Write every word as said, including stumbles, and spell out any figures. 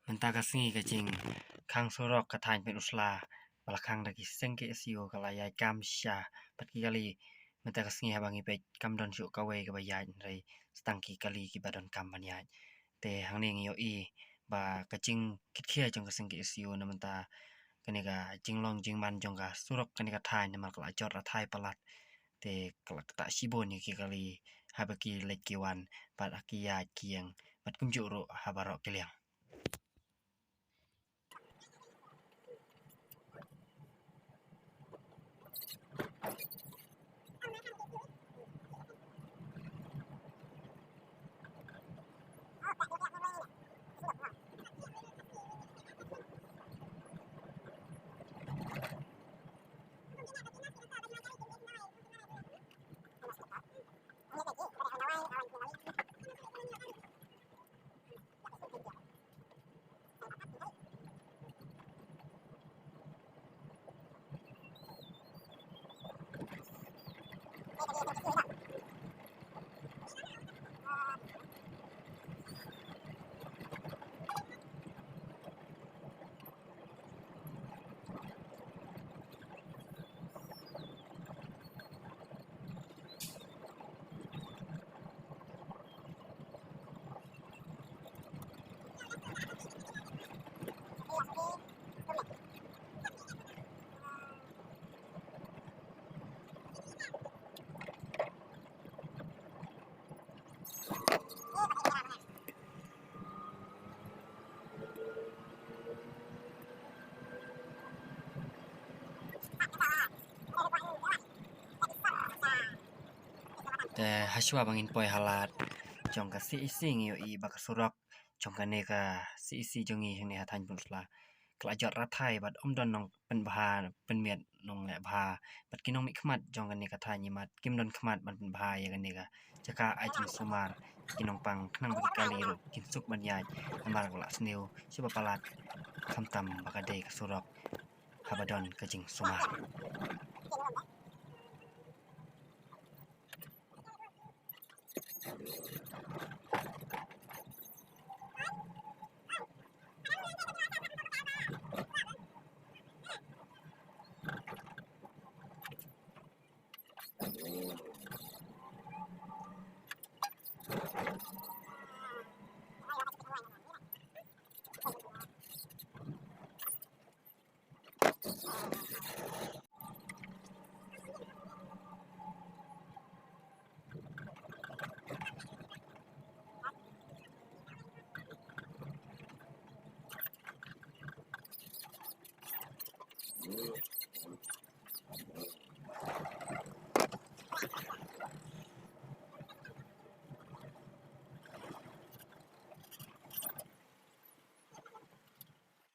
Mynta ka sngi ka jingkhang surok ka thaiñ Pynursla ba la khang da ki seng K S U ka la ïaid kam sha pat ki kali. Mynta ka sngi haba ngi peit kam don shuh kawei kaba ïaid, hynrei tang ki kali kiba donkam ban ïaid. Te hangne ngi ïohi ba ka jingkitkhia jong ka seng K S U na mynta kane ka jinglong jingman jong ka surok kane ka thaiñ namar ka la jot rathai palat. Te ka la ktah shibun ïa ki kali haba ki leit ki wan bad ha ki ïaid ki ïeng bad kumjuh ruh ha baroh ki liang. Te hashwa ba ngin poi ha lad jong ka C E C ngi ïohi ba ka surok jong kane ka C E C jong ngi hangne ha thaiñ Pynursla ka la jot rathai bad ym don nongpynbha pynmiat nongleh bha bad ki nongmihkhmat jong kane ka thaiñ imat kim don khmat ban pynbha ïa kane ka jaka ai jingsumar ki nongpang khnang ba ki kali ruh kin suk ban ïaid namar ka la sniew shuh ba palat khamtam ba ka dei ka surok haba don ka jingsumar.